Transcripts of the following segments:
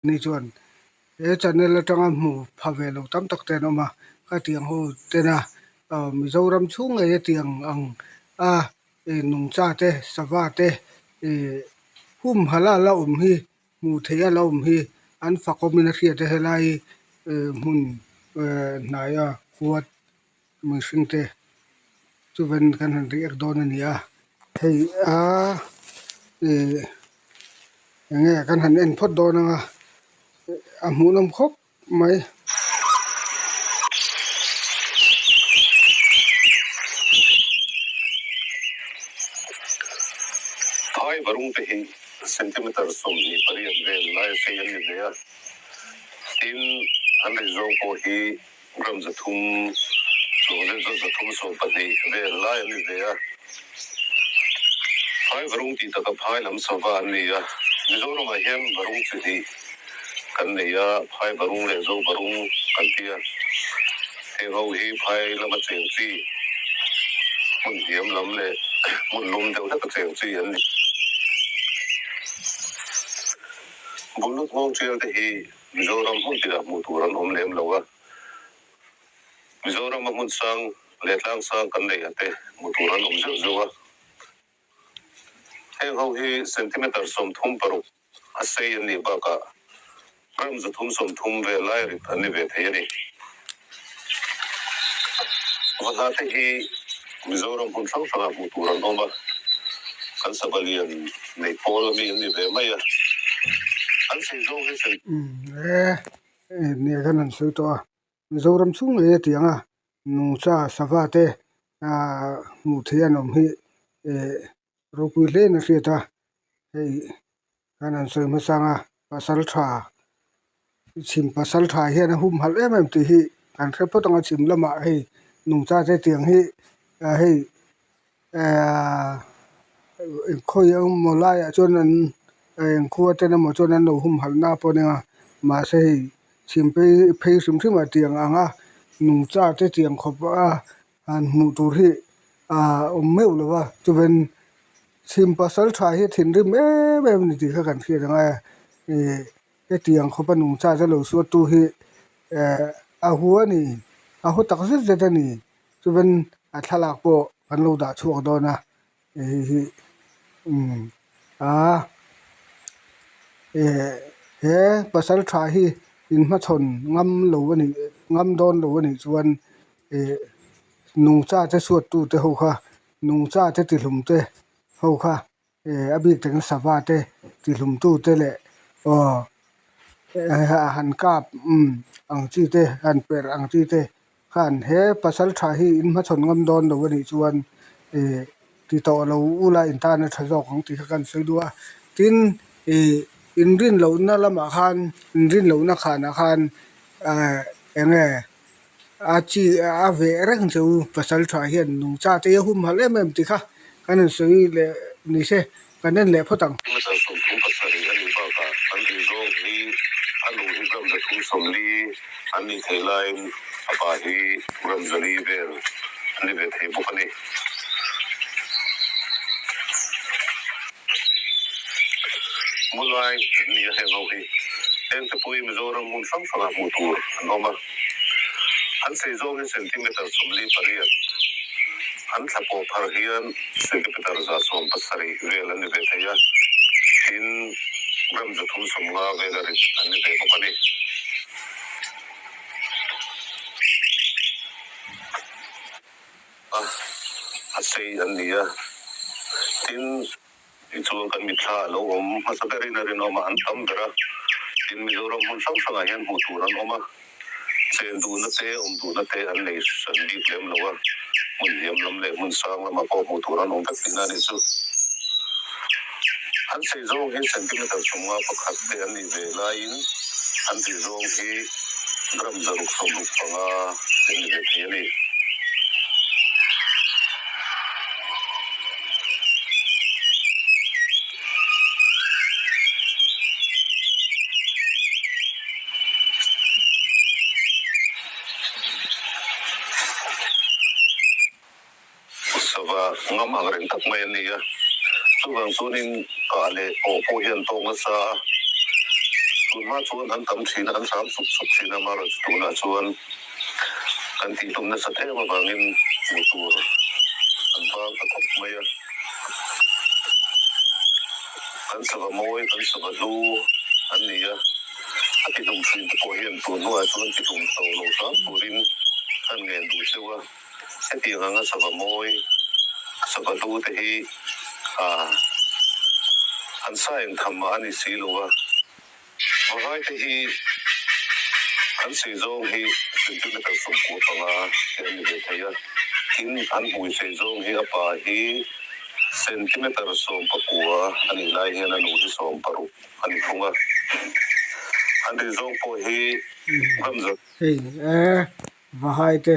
Ni chuan he channel atanga hmu pha ve lo tam tak te an awm a, khatiang ho tena Mizoram chhung ngei a tiang ang a nungcha te sava te ih humhalh a la awm hi hmuh theih a la awm hi an fakawmin a hriat a helai hmun hnaia khua mihring te chuvan kan han riak dawn a ni a hei a ih eng nge kan han en phawt dawn ang a a hmuhnawm khawp mai. Phai varung te hi centimeter 28 vel lai a sei an ni ve a, tin an rei zawng pawh hi Gram 300 chuang zet zawt 312 vel lai an ni ve a. Phai varung tih taka phai lam sava an ni a. Mizoramah hian varung chi hnih kan nei a, phai varung leh zo varung kan ti a. Heng ho hi phai lama cheng chi, hmun hniam lam leh hmun lum deuh hleka cheng chi an ni. Bullut nghawng tial te hi Mizoram hmun tinah hmuh tur an awm lem lo a, Mizorama hmun sang leh tlang sang kan neih ate hmuh tur an awm zeuh zeuh a. Heng ho hi centimeter 36 a sei an nih bakah gram 330 vel lai rit an ni ve thei a ni. Vahla te hi Mizoram hmun hrang hrangah hmuh tur an awm a, kan sava lian nei pawl ami an ni ve mai a, an sei zawng hi sei. Umm e nia khan an sawi tawh a, Mizoram chhung ngei a tiang a, nungcha sava te ah hmuh theih an awm hi eh ropui hle in a hriat a, hei khan an sawi hmasang a pasal tha chhim pasal tha hian a humhalh em em tih hi kan hre phawt ang a chhim lamah hei nungcha te tiang hi ah hei ahh khawi emaw laiah chuan an engkhua ten emaw chuan an lo humhalh na pawh a nia mahse hei chhim phei phei hrim hrim ah tiang ang a nungcha te tiang khawp a han hmuh tur hi ah awm meuh lo va chuan chhim pasal tha hi thinrim em em a ni tih kha kan hriat ang a ih hetiang khawpa nungcha te lo suat tu hi eh a hu a ni a hu tak zet zet a ni chuan a thlalak pawh kan lo dah chhuak dawn a hei hi umm ah eh he pasal tha hi inhmachhawn ngam lo a nih ngam dawn lo a nih chuan ih nungcha te suat tu te ho kha nungcha te tihlum te ho kha eh a bik takin sava te tihlum tu te leh aw han kap umm ang chi te han perh ang chi te khan he pasal tha hi in hmachhawn ngam dawn lo a nih chuan ih ti tawh lo ula in tan a tha zawk ang tih kha kan sawi duh a tin ih inrin lohna lamah khan inrin lohna khanah khan eh eng nge a chi a veh reng che u pasal tha hian nungcha te hi a humhalh em em tih kha kan han sawi leh ni se kan en leh phawt ang. Meter 37 a nih bakah an tih zawng hi a nu hi gram 340 an nih theih laiin a pa hi gram 400 vel an ni ve thei bawk a ni. Mulai an ni a heng ho hi heng te pawhin Mizoram hmun hrang hrangah hmuh tur an awm a, an sei zawng hi centimeter 48, an thla pawh phar hian centimeter 170 vel an ni ve thei a, tin gram 350 vel a rit an ni ve bawk a ni. A, a sei an ni a, tin Tichuan kan mitthla a lo awm hmasa berin a rinawm a, an tam ber a. Tin, Mizoram hmun hrang hrangah hian hmuh tur an awm a, chen duhna te, awm duhna te an nei hran bik lem lo a, hmun hniam lam leh hmun sang lamah pawh hmuh tur an awm vek tihna a nih chu. An sei zawng hi centimeter 51 te an nih ve laiin an tih zawng hi gram 665 an ni ve thei a ni. Sava ngam ang reng tak mai an ni a, chuvang chuanin kah leh awh pawh hian tawk nasa a. Tunhma chuan an tam thin a, an hram sup sup thin a, amaherawhchu tunah chuan kan tihtum nasat em avangin hmuh tur an vang ta khawp mai a. Kan sava mawi, kan sava hlu an ni a, a tihlum thin te pawh hian tun hnuah chuan tihlum tawh lo hram turin an ngen duh cheu a. Hetiang anga sava mawi, sava hlu te hi an sa eng tham mah a ni si lo a. Vahai te hi an sei zawng hi centimeter 95 te an ni ve thei a, tin an hmui sei zawng hi a pa hi centimeter 19 a nih lai hian a nu hi 16 a ni thung a. An ri zawng pawh hi ram za. Hei e Vahai te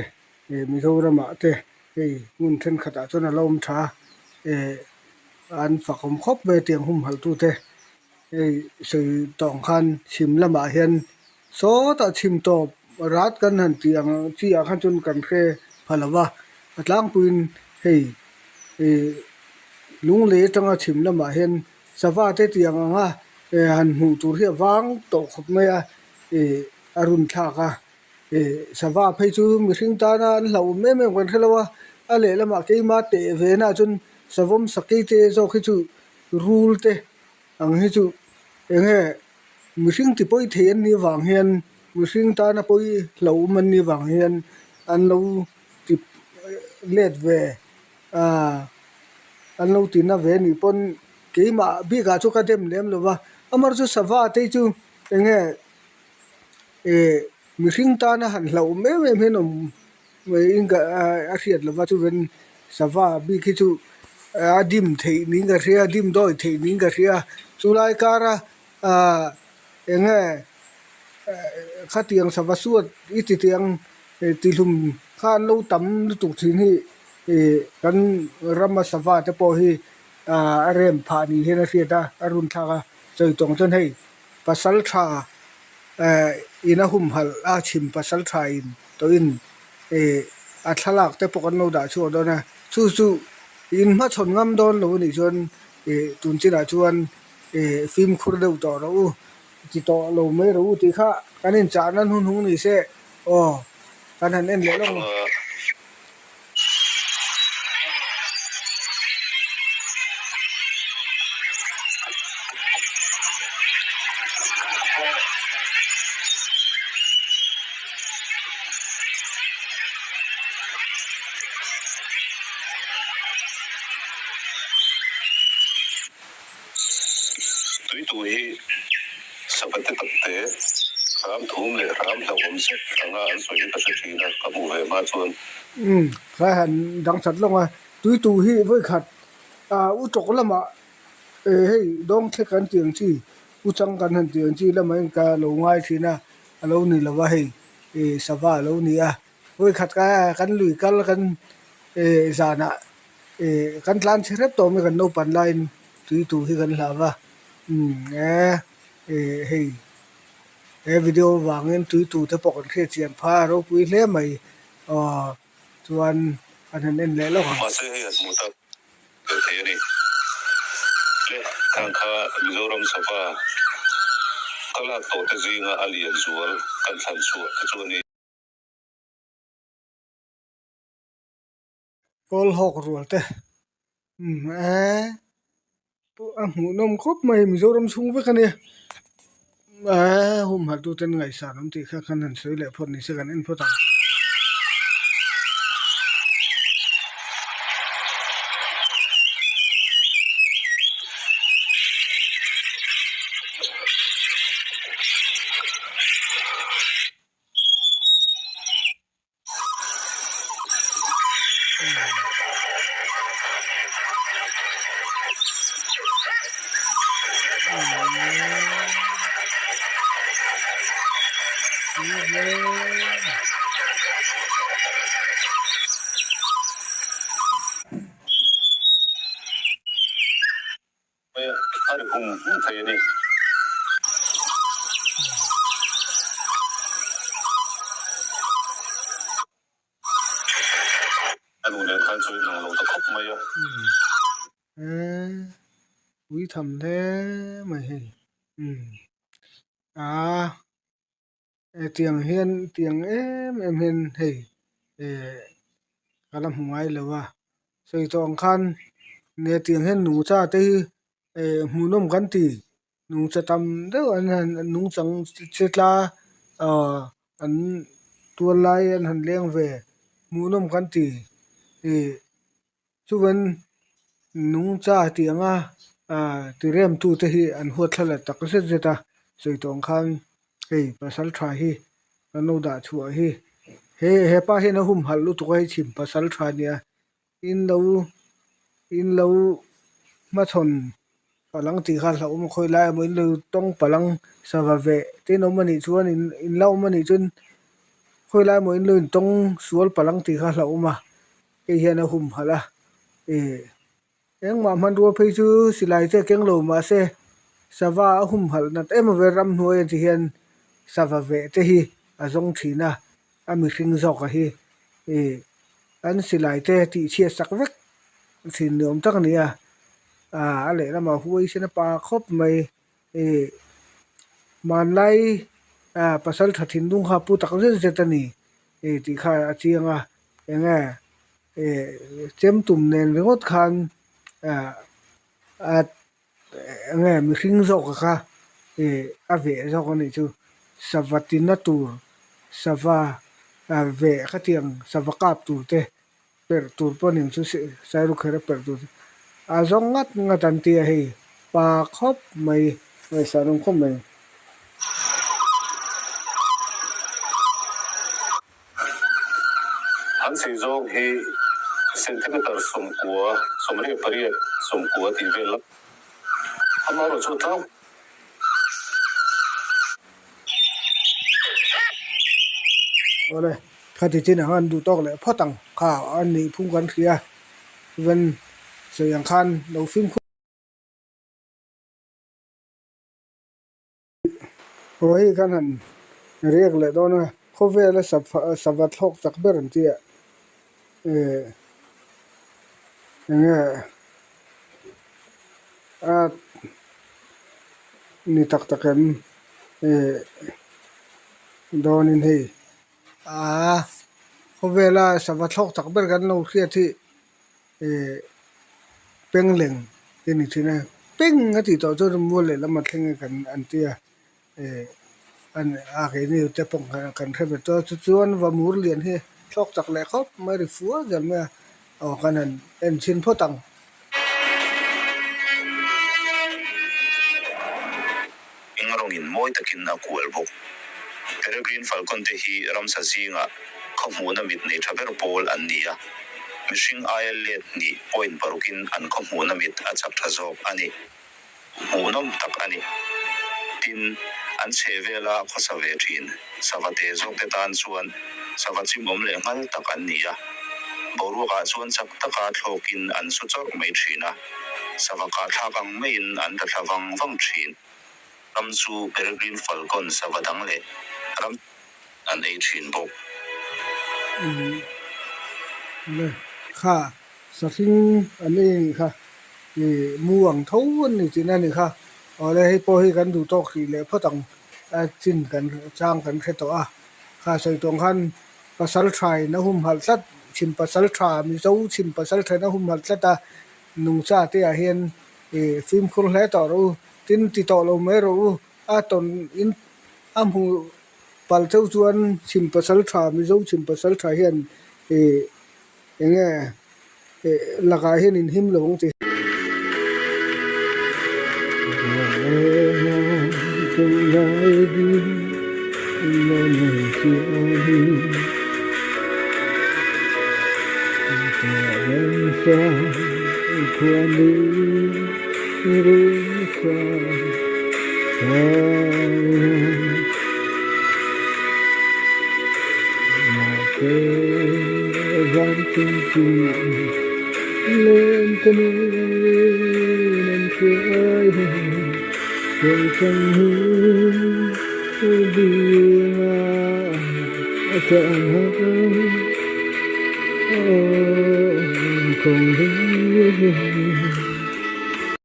eh Mizoramah te hei hmun thenkhatah chuan a lo awm tha a, eh an fakawm khawp mai a tiang humhalh tute hei sawi tawh ang khan chhim lamah hian sawtah chhim tawp rat kan han tih ang chi ah khan chuan kan hre pha lo va, a tlangpuiin hei ih lunglei atanga chhim lamah hian sava te tiang ang a eh han hmuh tur hi a vang tawh khawp mai a ih a run thlak a. Ih sava phei chu mihring tana an hlauhawm em em kan hrelo a, a lehlamah keima teh ve na chuan savawm sakei te zawk hi chu rul te ang hi chu eng nge mihring ti pawi thei an nih avang hian mihring tana pawi hlauhawm an nih avang hian an lo ti let ve ah an lo ti na ve anih pawn keimah bikah chu ka dem lem lo va, amaherawhchu sava te hi chu eng nge. Ih mihring tana han hlauhawm em em hian awm a hriat lova chuan sava bik hi chu a dim theih niin ka hria a dim dawi theih niin ka hria chulai kara ah eng nge khatiang sava suat i ti tiang tihlum kha an lo tam lutuk thin hi ih kan rama sava te pawh hi ah a rem phah niin hian a hriat a a run thlak a sawi tawng chuan hei. Pasal tha eh in a humhalh a chhim pasal tha in tawhin eh a thlalak te pawh kan lo dah chhuak dawn a chu chu in hmachhawn ngam dawn lo anih chuan eh tun chinah chuan eh fimkhur deuh tawh rawh u ti tawh lo mai rawh u tih kha kan inchahna hnuhnung ni se aw kan han en leh lawk ang. Tuitu hi sava te tak te ram thum leh ram hlauhawm zet anga an sawi hi ka hre thin a, ka hmuh ve hma chuan. Umm, tlai han dang chat lawng a, tuitu hi vawikhat ah u tawk lamah eh hei dawng thlek kan tih ang chi, u chang kan han tih ang chi lamah hian ka lo ngai thin a, a lo ni lo va hei eh sava a lo ni a, vawikhat ka kan lui kal kan eh zanah eh kan tlan chhe hrep tawh mai kan naupan laiin tuitu hi kan hlau va, umm eh eh hei. He video vangin tuitu te pawh kan hriat chian phah a ropui hle mai aw chuan an han en leh lawk ang. Mahse hei an hmuh tak ve thei a ni. Le khang kha Mizoram sava ka lak tawh te zinga a lian zual kan thlan chhuah te chu a ni. Kawl hawk rual te umm eee a hmuhnawm khawp mai Mizoram chhung vek a nia eee humhalh tute an ngaihsan awm tih kha khan han sawi leh phawt ni se kan en phawt ang. A ri hum hum thei a ni. A nu nen khan chuan inang lo ta khawp mai a. Ui tham hle mai hei. Aa hetiang hian tiang em em hian hei eh ka la hmu ngai lo a sawi tawh ang khan hetiang hian nungcha te hi eh hmuhnawm kan ti nungcha tam deuh an han nungchang che tla aw an tual lai an han leng ve hmuhnawm kan ti ih chuan nungcha tih anga ah tirem tu te hi an huat thla la tak zet zet a sawi tawh ang khan hei pasal tha hi kan lo dah chhuah hi he hepa hian a humhalh lutuk a hei chhim pasal tha a nia in lo in lo hmachhawn palh ang tih kha a hlauhawm a khawi lai emaw in lo tawng palh ang sava veh te in awm anih chuan in in la awm anih chuan khawi lai emaw in lo intawng sual palh ang tih kha a hlauhawm a hei hian a humhalh a ih engmah hmanrua phei chu silai te a keng lo mahse sava a humhalh nat em avang ramhnuai ah ti hian sava veh te hi a zawng thin a a mihring zawk a hi ih an silai te tih chhiat sak vek thin ni awm tak a ni a ah a lehlamah huai sen a pa khawp mai ih hmanlai ah pasal tha thinlung kha pu tak zet zet a ni ih tih kha a chiang a eng nge ih chem tum nen ringawt khan ah a eng nge mihring zawk kha ih a veh zawk a nih chu sava tina tur sava ah veh khatiang sava kap tur te perh tur pawh ning chu sairawkherh a perh tur te a zawng ngat ngat an ti a hei pa khawp mai ngaihsan awm khawp mai. An sei zawng hi centimeter 90, 28, 90 tih vel a. Amaherawhchu tlang. Awle, khati chin ang an duh tawk leh phawt ang kha an nih phung kan hria. Chuan sawi ang khan lo fimkhur. Aw hei khan han riak leh dawn a, khawvela sava thlawk chak ber an ti a, eh eng nge a ni tak tak em eh dawnin hei aa khawvela sava thlawk chak ber kan lo hriat hi. Ehh pengleng te ni thin a peng a tih tawh chuan mual leh lam a thleng a kan an tia ehh an a keini te pawh kan hre ve tawh a chu chuan vamur lian hi thlawk chak leh khawp mai a ri fua zel mai a aw kan han en chhin phawt ang. Eng rawngin mawi takin a kual bawk. Peregrine Falcon te hi ramsa zingah khaw hmuhna mit nei tha ber pawl an ni a, mihring aia let hnih point parukin an khaw hmuhna mit a chak tha zawk a ni. Hmuhnawm tak a ni. Tin, an chhe vela khawsa ve thin sava te zawk te tan chuan sava chimawm leh nghal tak an ni a, boruakah chuan chak taka thlawkin an su chawrh mai thin a. Sava kahthlak ang maiin an tla thla vang vang thin. Ram chu Peregrine Falcon sava dang leh ram an ei thin bawk. Le kha sahring an ei a nih kha ih mu ang tho an ni tihna a nih kha awle hei pawh hi kan duh tawk hrih leh phawt ang a chin kan chang kan hre tawh a kha sawi tawng khan pasal thain a humhalh tlat chhim pasal tha Mizo chhim pasal thain a humhalh tlat a nungcha te ah hian ih fimkhur hle tawh rawh u tin ti tawh lo mai rawh u a tawn in a hmuh palh chauh chuan chhim pasal tha Mizo chhim pasal tha hian ih eng nge ih lakah hian in him lo ang tih.